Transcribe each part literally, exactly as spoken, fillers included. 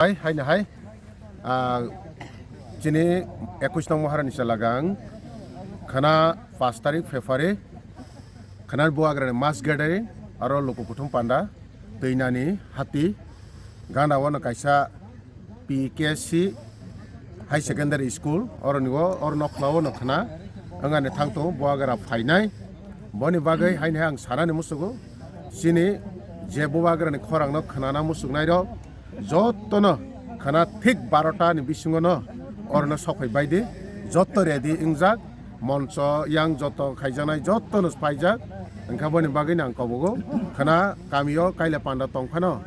Hai, hai na hai. Ah, chini ekush nong Maharani Chelagang khana pash tarik February khana buagrani mass gathering aro luku kuthum panda twinani hati gana wano kaisa P K C High Secondary School, oro ni o, oro nokla o no khna wngani thang tongo, buagra phainai. Boni bagwi haini hai ang sanani musugo, chini je buagrani khorang no khnana musuknai rok jotono khna thik barota ni bisingo no oro no sokhoi bai di, joto ready wngjak. Moncho yang joto khaijaknai jotono paijak, wngkha boni bagwino ang kobogo. Khna kamio kaila panda tongphano,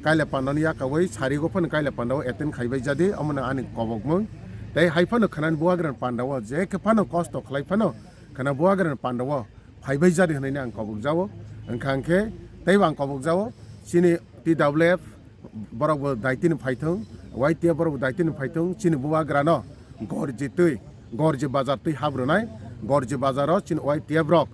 kaila pandani yakaui sarigo phano kaila pandao attend khaibai jadi, omono ani kobokmung. Tei hai phano khnani buagrani pandao je khe phano kosto khlai phano khna buagrani pandao phaibai jadi hwnwi ang kobokjao. Wngkha hwnkhe teibo ang kobokjao, chini T W F borok bo daitini phaithung, Y T F borok bo daitini phaithung, chini bubagrano gorji twi, gorji bazar twi habrwnai, gorji bazaro chini Y T F rok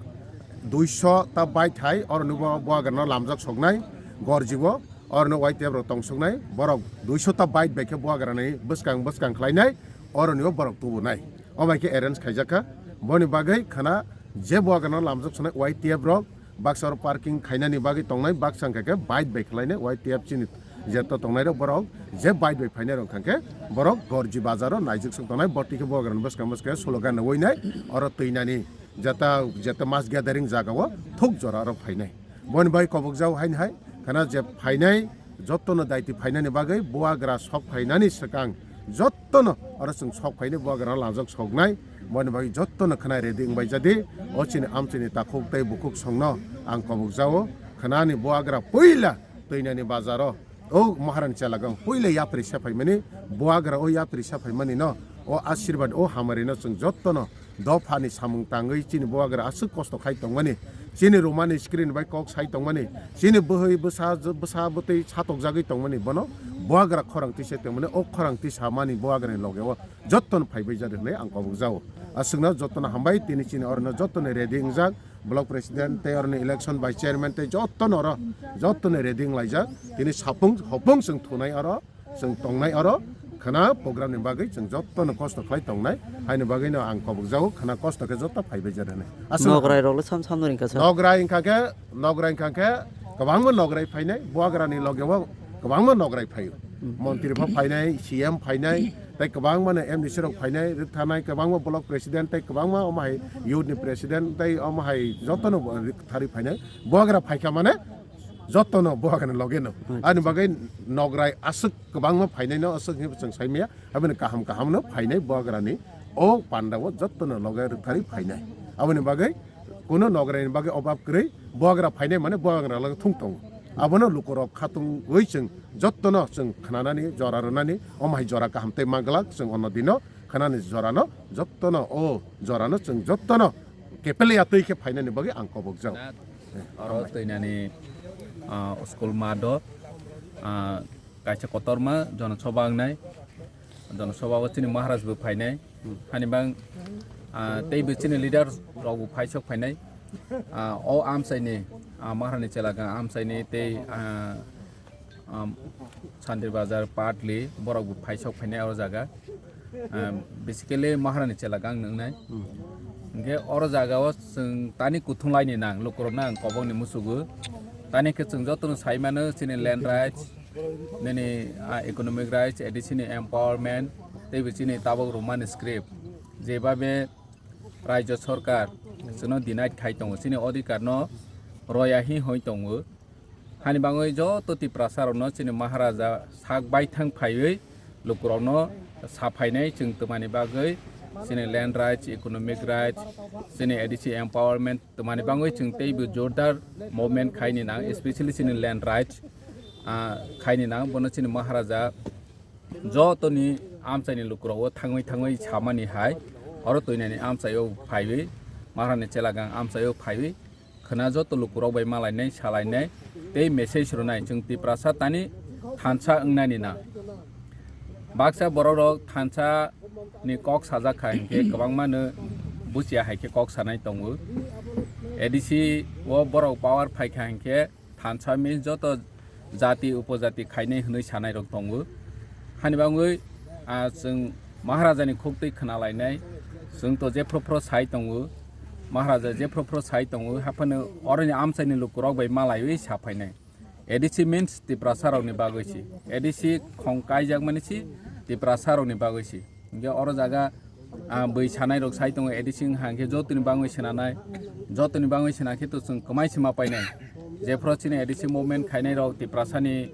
duiso ta bike hai, oroni bo bubagrano lamjak soknai, gorji bo oroni Y T F rok tongsoknai, borok duiso ta bike bai khe bubagrani bwskang bwskang khlainai, oroni bo borok tubunai, o bai khe arrange khaijakha. Boni bagwi khana je bubagrano lamjak soknai Y T F rok, baksa oro parking khainani bagwi tongnai, baksa wngkha khe bike bai khwlainai, Y T F chini jeto tongnai rok borok je bike bai phainai rok wngkha khe borok gorji bazaro naijwk swk tongnai, botwi khe bubagrani bwskang bwskang slogan rwinai oro twinani jeta jeta mass gathering jagao thuk jora oro phainai. Boni bai kobokjao haini hai khana je phainai jotono daiti phainani bagwi bubagra sok phainani swkang jotono oro chwng sok phainai, bubagra lamjak soknai. Boni bagwi jotono khna ready wngbai jadi. O chini amchini takhuk tei bukhuk songno ang kobokjao. Khnani bubagra puila twinani bazaro o Maharani Chelagang puila yapri sephaimani, bubagra o yapri sephaimani no o asirwad o hamari no chwng jotono dophani samung tangwi chini bubagra aswk kosto khai tongmani, chini romani screen bai kok sai tongmani, chini bwhwi bwsa bwsa bwtwi satokjagwi tongmani, bono bubagra khorang twi se tongmani, o khorang twi samani bubagrani logeo jottoni phaibai jadi hwnwi ang kobokjao. Aswkno jotono hambai, tini chini orono jottoni ready wngjak, block president tei oroni election vice chairman tei jotono oro jottoni ready wnglaijak, tini sapung hopung chwng thunai oro. Chwng tongnai oro khwna program ni bagwi chwng jotono kosto khlai tongnai, haini bagwino ang kobokjago khwna kosto khe joto phaibai jani. Aswk nograi rok le sam sam no ringkha sa. Nograi wngkha khe, nograi wngkha khe kwbangma nograi phainai, buagrani logeo kwbangma nograi phaio. Hmm. Montri pha phainai, C M phainai, tei kwbangma no M D C rok phainai, rwktharnai kwbangma block president tei kwbangma omo hai youth ni president tei omo hai jotono rwktharwi phainai. Buagra phaikha mane jotono buagrani logeno. Hmm. Ani bagwi nograi aswk kwbangma phainaino aswk hinwi chwng saimaya, aboni kaham kahamno phainai buagrani o pandao jotono loge rwktharwi phainai. Aboni bagwi kuno nograini bagwi obab kwrwi, buagra phainai mane buagra loge thung tongo. Abono lukurok khatungwi chwng jotono chwng khnanani jora rwnani, omo hai jora kaham tei manglak chwng ono dino khnani jorano jotono o jorano chwng jotono kepele ya twi khe phainani bagwi ang kobokjak. Oro twinani, ah, school math o, ah, kaisa kotorma jonosoba wngnai, jonosoba o chini Maharaj bo phainai, hani bang, ah, tei bo chini leader rok bo phaisok phainai, ah, o amchaini, ah, Maharani Chelagang amchaini tei, ah, um, Sandri Bazar, Patli, borok bo phaisok phainai o jaga. Um, basically, Maharani Chelagang nwngnai. Hmm. Hingke oro jaga o chwng tani kuthung laini nang, lukurokno ang kobokni musugo. Tani khe chwng jotono sai mano, chini land rights, nini, ah, economic rights, A D C ni empowerment, tei bo chini tabok Roman script. Jebabe Rajya Sarkar chwngno denied khai tongo, chini odhikar no roya hi hoi tongo. Hani bagwi joto Tiprasa rokno chini Maharaja sak baithang phaiwi lukurokno saphainai chwng twmani bagwi, chini land rights, economic rights, chini A D C empowerment twmani bagwi chwng teibo jordar movement khaini nang, especially chini land rights, ah, khaini nang, bono chini Maharaja jotoni amchaini lukurok o thangwi thangwi samani hai, oro twinani amchaio phaiwi, Maharani Chelagang amchaio phaiwi, khwna joto lukurok bai malainai, salainai tei message rwnai, chwng Tiprasa tani thansa wngnani na. Baksa borok rok thansa ni kok sajak kha hinkhe kwbangma no buchiya hai khe kok sanai tongo. A D C o borok power phai kha hinkhe thansa means joto jati upojati khainai hwnwi sanai rok tongo. Hani bagwi, ah, chwng Maharajani khuktwi khwnalainai, chwng to jephru phru sai tongo, Maharaja jephru phru sai tongo, haphano oroni amchaini lukurok bai malaiwi saphainai. A D C means Tiprasarokni bagwi si, A D C khong kaijakmani si Tiprasarokni bagwi si. Hingke oro jaga, ah, bwi sanairok sai tongo, A D C wngkha hingke jotoni bagwi swnanai, jotoni bagwi swnakhe to chwng kwmai se ma painai. Jephru chini A D C movement khainairok Tiprasani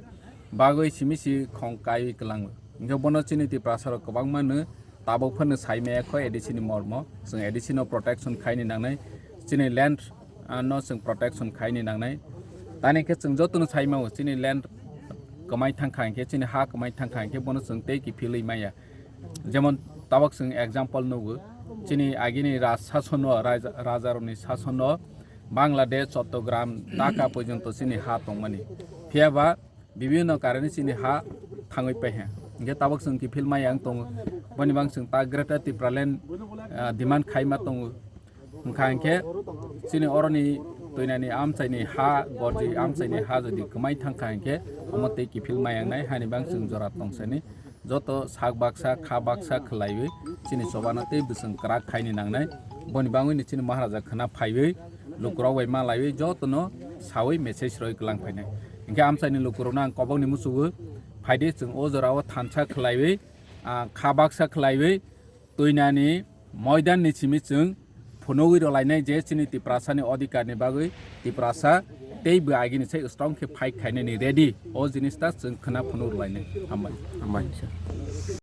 bagwi simi si khong kaiwi kwlango. Hingke bono chini Tiprasarok kwbangma no tabuk phano sai maya kho A D C ni mormo. Chwng A D C no protection khaini nangnai. Chini land, ah, no chwng protection khaini nangnai. Tani khe chwng jotono sai mao chini land kwmai thangkha hingkhe, chini ha kwmai thangkha hingkhe bono chwng tei kiphilwi maya. Jemon tabuk chwng example nugo. Chini agini raj sasono, raja, rajarokni sasono Bangladesh, Chattogram, Dhaka porjonto chini ha tongmani. Phiya ba bibhinno karone chini ha thangwi paiha. Hingke tabuk chwng kiphil maya wng tongo. Boni bang chwng ta Greater Tipraland, ah, demand khaima tongo. Wngkha hingke chini oroni twinani amchaini ha, gorji amchaini ha jodi kwmai thangkha hingke omo tei kiphil maya wngnai, hani bang chwng jora tongsani. Joto sak baksa, kha baksa khwlaiwi chini chobano tei bwswng kwrak khaini nangnai. Boni bangwini chini Maharaja khwna phaiwi lukurok bai malaiwi jotono sawi message roi kwlang phainai. Hingke amchaini lukurokno ang kobokni muchugo, phaidi chwng o jorao thansa khwlaiwi, ah, kha baksa khwlaiwi twinani moidanni simi chwng phunugwi rwlainai je chini Tiprasani odhikarni bagwi Tiprasa tei bo agini sai strong khe fight khainani ready, o jinis ta chwng khwna phunuk rwlainai. Hambai. Hambai, sir.